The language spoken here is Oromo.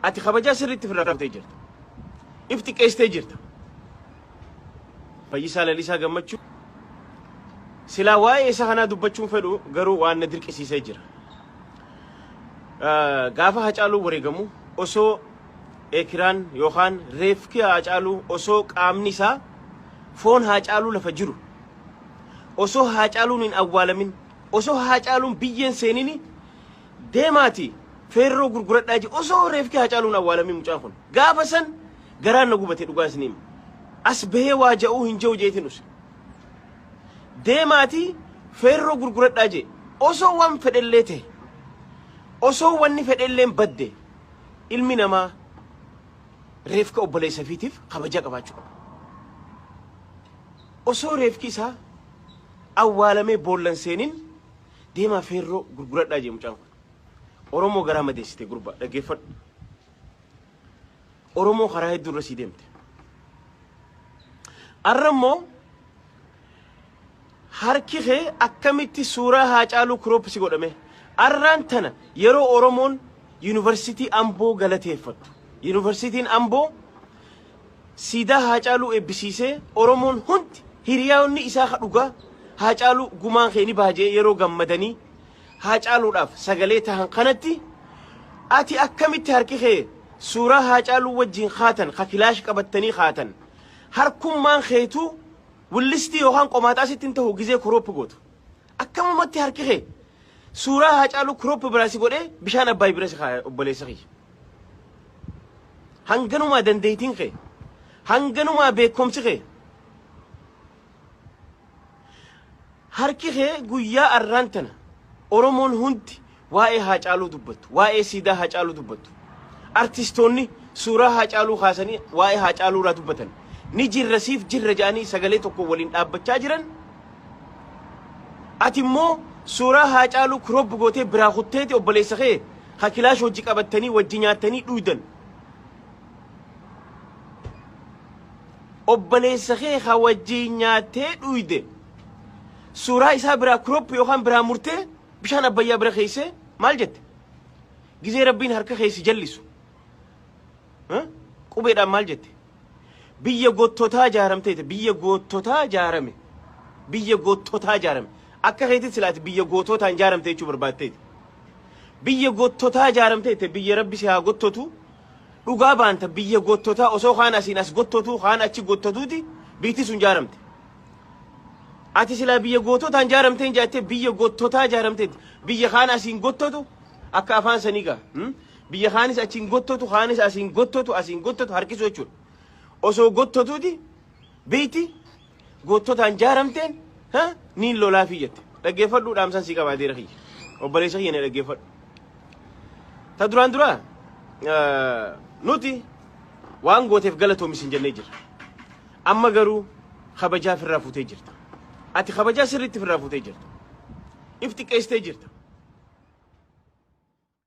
Ati kabajaa sirriitti ofirraa fuutee jirta. If xiqqeessitee jirta. Fayyisaa Lalisaa Gammachuu silaa waa'ee isa kanaa dubbachuun fedhu garuu waan na dirqisiisee jira. Gaafa Hacaaluu wareegamu osoo ekiraan yookaan reefki Hacaaluu osoo qaamni isaa foon Hacaaluu lafa jiru osoo Hacaaluun hin awwaalamin osoo Hacaaluun biyyeen seenini deemaati feerroo gurguradhaa je osoo reefki Hacaaluun awwaalamin mucaan kun gaafa san garaan na gubate dhugaa isin hima. As bahee waa ja'uu hin ja'u jeetiin use. Deemaati feerroo gurguradhaa jee osoo waan fedhellee ta'e osoo wanni fedhelleen badde ilmi namaa reefka obboleessa fiitiif kabaja qabaachuu qaba. Osoo reefki isaa awwaalamee boollan seenin deemaa feerroo gurguradhaa jee mucaan kun. Oromoo garaa madeessite gurbaa dhaggeeffadhu. Oromoo karaa hedduu irra sii deemte. Arra immoo harki kee akkamitti suuraa Haacaaluu crop si godhame. Arraan tana yeroo Oromoon yuunivarsiitii Amboo galateeffattu. Yuunivarsiitiin Amboo siidaa Haacaaluu eebbisiisee Oromoon hundi hiriyaonni isaa ka dhugaa Haacaaluu gumaan kee ni baha jedhee yeroo gammadanii Haacaaluudhaaf sagalee tahan kanatti ati akkamitti harki kee suuraa Haacaaluu wajjin kaatan ka kilaash qabattanii kaatan harkummaan keetuu willistii yookaan qomaaxaa sitti hin tahu gizee crop gootu. Akkamumatti harki kee suuraa Haacaaluu crop biraa si godhee bishaan Abbaay bira si kaaya obboleessa kiyya. Hanganumaa dandeettiin kee hanganumaa beekumsi kee Harki kee guyyaa arraan tana Oromoon hundi waa'ee Haacaaluu dubbattu, waa'ee siidaa Haacaaluu dubbattu. Artistoonni suuraa Haacaaluu kaasanii waa'ee Haacaaluu irraa dubbatan. Ni jirra siif jirra jedhanii sagalee tokko waliin dhaabbachaa jiran. Ati immoo suuraa Haacaaluu crop gootee biraa kutteeti obboleessa kee ha kilaash hojii qabattanii wajji nyaattanii dhuydan. Obboleessa kee ka wajjiin nyaattee dhuyde suuraa isaa biraa crop yookaan biraa murtee bishaan Abbayyaa bira keessee maal jette? Gizee Rabbiin harka kee si jallisu. Qubeedhaan maal jette? Biyya goottotaa ijaaramteete biyya goottotaa ijaarame. Biyya goottotaa ijaarame. Akka keetti silaati biyya goototaan ijaaramte jechuu barbaadteeti. Biyya goottotaa ijaaramteete biyya Rabbi si haa gottotu. Dhugaa baanta biyya gottotaa osoo kaan asiin as gottotuu kaan achi gottotuuti biitti sun jaaramte. Ati silaa biyya goototaan jaaramteen jaattee biyya gottotaa jaaramteeti. Biyya kaan asiin gottotu akka afaan sanii gaa. Biyya kaanis achiin gottotu kaanis asiin gottotu asiin gottotu harkisuu jechuudha. Osoo gottotuuti biitti goottotaan jaaramteen ha niin lolaafii jette. Dhaggeeffadhuu dhaamsan sii qabaa deera kiyya. Obboleessa kiyya na dhaggeeffadhu. Ta duraan duraa nuti waan gooteef galatoomi sin jennee jirra. Amma garuu kabajaa firraa fuutee jirta. Ati kabajaa sirriitti firraa fuutee jirta. If xiqqeessitee jirta.